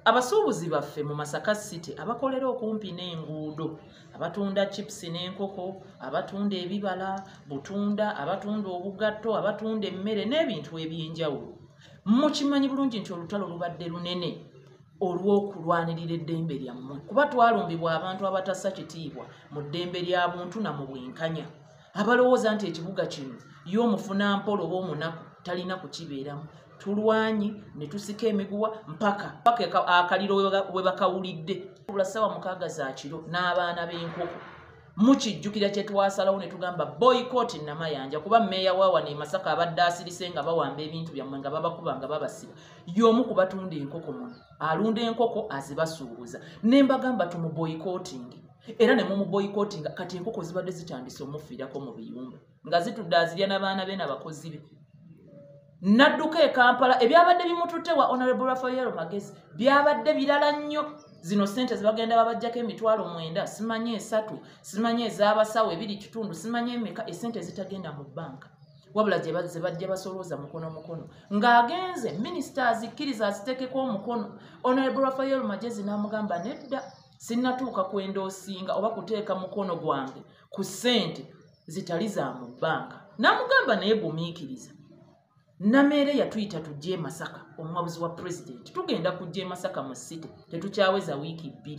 Abasuubuzi baffe mu Masaka City abakolera okumpi n'enguudo, abatunda chips n'enkoko, abatunda ebibala, butunda, abatunda obugatto, abatunda emmere n'ebintu eby'enjawulo, mukimanyi bulungi nti olutalo lubadde lunene olw'okulwanirira eddembe lyammwe, kuba twalumbibwa abantu abatassa kitiibwa mu ddembe lya buntu na mu bwenkanya, abalowooza nti ekibuga kino ye omufunampola oba omunaku talina kukibeeramu. Tulwanye ne tusika emiguwa mpaka paka akaliro we bakawulidde. Bula 6:00 za kiro n'abaana b'enkoko. Mukijjukira kye twasalawo ne tugamba boycott Namayanja, kuba mmeeya wa wano e Masaka abadde asirise nga bawamba ebintu byammwe, nga babakuba, nga babasiba. Y'omu ku batunda enkoko muno, alunda enkoko azibasuubuza. Ne mbagamba tumuboycotting, era ne mumuboycottinga. Kati enkoko zibadde zitandise omufiirako mu biyumba, nga zitudde azirya n'abaana be n'abakozi be. Nadduka e Kampala, ebyabadde bimututte wa Honorable Raphael Magezi byabadde birala nnyo. Zino ssente zebagenda babajjako 90,000, simanyi 3, simanyi ez'abasawo 2.5, simanyi emeka, essente zitagenda mu bbanka, wabula ze bajja basolooza mukono mukono. Ng'agenze minisita azikkiriza aziteekeko omukono, Honorable Raphael Magezi n'amugamba nedda, sinnatuuka kwendoosinga oba kuteeka mukono gwange ku ssente zitali za mu bbanka. N'amugamba naye gumiikiriza. Nameere yatuyita tujje e Masaka, omuwabuzi wa pulezidenti, tugenda kujja e Masaka mu city, tetukyaweza wiiki 2.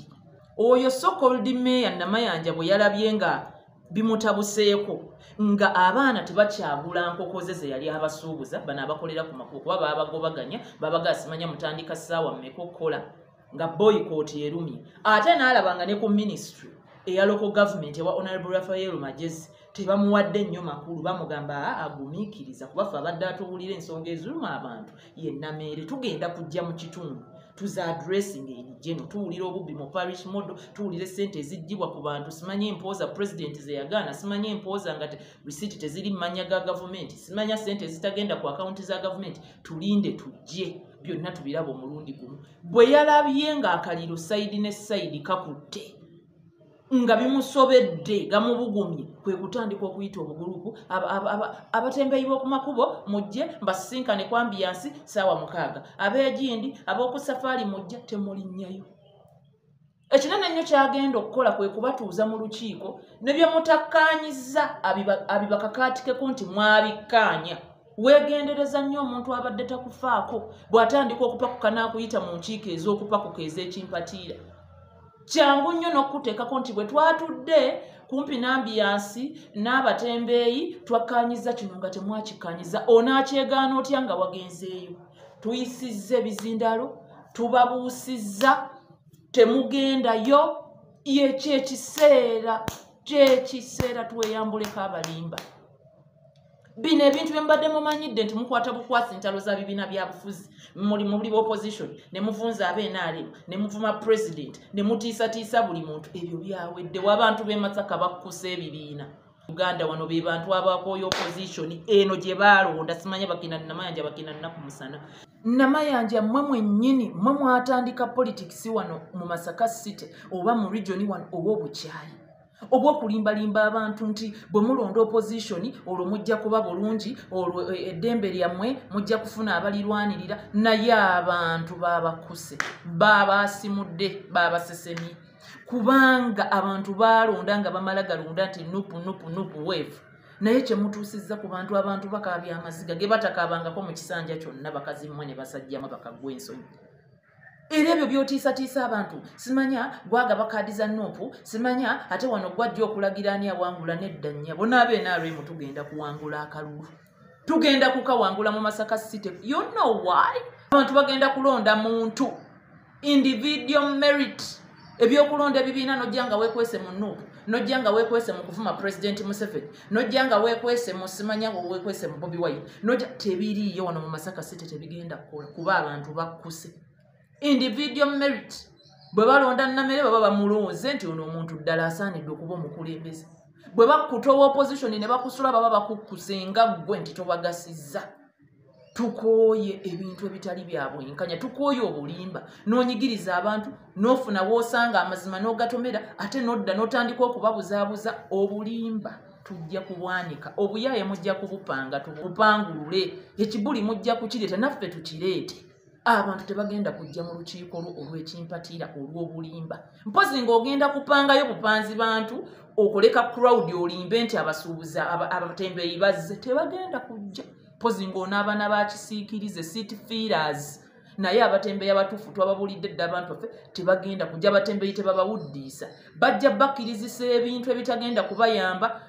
Oyo so-called mayor Namayanja bwe yalabye nga bimutabuseeko, nga abaana tebakyagula nkoko ze ze yali abasuubuza, bano abakolera ku makubo kuba baabagobaganya, babaga simanya mutandika ssaawa mmeka okukola, nga boycott erumye. Ate n'alaba nga ne ku ministry eya local government ewa Honorable Raphael Magezi tebamuwadde nnyo makulu, bamugamba agumiikiriza kuba ffe abadde atubuulira ensonga eziruma abantu ye Nameere. Tugenda kujja mu kitundu tuza addressing ebijeno, tuwulira obubbi mu parish model, tuwulira essente eziggyibwa ku bantu, simanyi empooza president ze yagaana, simanyi empooza nga receipt teziri mu mannya ga gavumenti, simanya ssente ezitagenda ku akawunti za gavumenti. Tulinde tujje byonna tubiraba omulundi gumu. Bwe yalabye ng'akaliro side ne side kakutte, nga bimusobedde, gamubugumye, kwe kutandika okuyita obugulupu abatembeeyi b'oku makubo, mujje mbasisinkane ku ambiyansi 6:00, ab'egindi ab'oku safaari mujje, temulinnyayo. Ekinene ennyo kyagenda okukola kwe kubatuuza mu lukiiko ne bye mutakkaanyizza abibakakaatikeko nti mwabikkaanya. Weegendereza nnyo omuntu abadde takufaako bw'atandika okupakuka n'akuyita mu nkiiko ez'okupakuka ez'ekimpatiira. Kyangu nnyo n'okuteekako nti bwe twatudde kumpi n'ambiyansi n'abatembeeyi twakkaanyizza kino nga temwakikkaanyizza, onaakyegaana otya nga wagenzeeyo? Tuyisizza ebizindaalo, tubabuusizza, temugendayo. Yekyo ekiseera, kyekiseera tweyambuleko abalimba. Bino ebintu bye mubadde mumanyidde nti mukwata bukwasi ntalo za bibiina bya bufuzi, muli muli opposition ne muvunza abe NRM ne muvuma president ne mutiisatiisa buli muntu, ebyo byawedde. Abantu b'e Masaka bakkusa ebibiina. Uganda wano be bantu abakooya opposition eno gye baalonda, simanya bakina Namayanja, bakina nnaku musana. Namayanja mmwe mwennyini mmwe mwatandika politics wano mu Masaka City oba mu region wano ow'obukyayi, obw'okulimbalimba abantu nti bwe mulonda opposition olwo mujja kuba bulungi, olwo eddembe lyammwe mujja kufuna abalirwanirira. Naye abantu baabakuse, baabaasimudde, baabasesemye, kubanga abantu baalonda nga bamala galonda nti nupu nupu nupu weevu. Naye kye mutuusizza ku bantu, abantu bakaabya amaziga ge batakaabangako mu kisanja kyonna, bakazi mmwe ne basajjamu bakagwa ensonyi. Era ebyo by'otiisatiisa abantu, simanya gwagaba kaadi za nuupu, simanya ate wano gwajja okulagira ani awangula. Nedda nnyabo, n'abe NRM tugenda kuwangula akalulu, tugenda kukawangula mu Masaka City. You know why? Abantu bagenda kulonda muntu, individual merit. Ebyokulonda ebibiina nojja nga weekwese mu nuupu, nojja nga weekwese mu kuvuma President Museveni, nojja nga weekwese mu simanya nga weekwese mu Bobi Wine, nojja, tebiriiyo wano mu Masaka City, tebigenda kukola kuba abantu bakkuse. Individual merit. Bwe balonda Namere baba bamulonze nti ono omuntu ddala asaanidde okuba omukulembeze. Bwe bakkuta owa opposition ne bakusula baba bakukkuse nga ggwe nti tobagasizza. Tukooye ebintu ebitali bya bwenkanya, tukooye obulimba, n'onyigiriza abantu, n'ofuna w'osanga amazima n'ogatomera, ate n'odda n'otandika okubabuzaabuza obulimba. Tujja kubwanika, obuyaaye mujja kubupanga, tubupangulule, ekibuli mujja kukireeta, naffe tukireete. Abantu tebagenda kujja mu lukiiko lwo olw'ekimpatiira olw'obulimba. Mpozi ng'ogenda kupangayo bupanzi bantu okoleka crowd, olimbe nti abasuubuzi abatembeeyi bazze, tebagenda kujja. Mpozi ng'onaabana bakisiikirize seat fillers. Naye abatembeeyi abatuufu twababulidde dda, abantu baffe tebagenda kujja. Abatembeeyi tebabawuddiisa, bajja bakkirizisa ebintu ebitagenda kubayamba.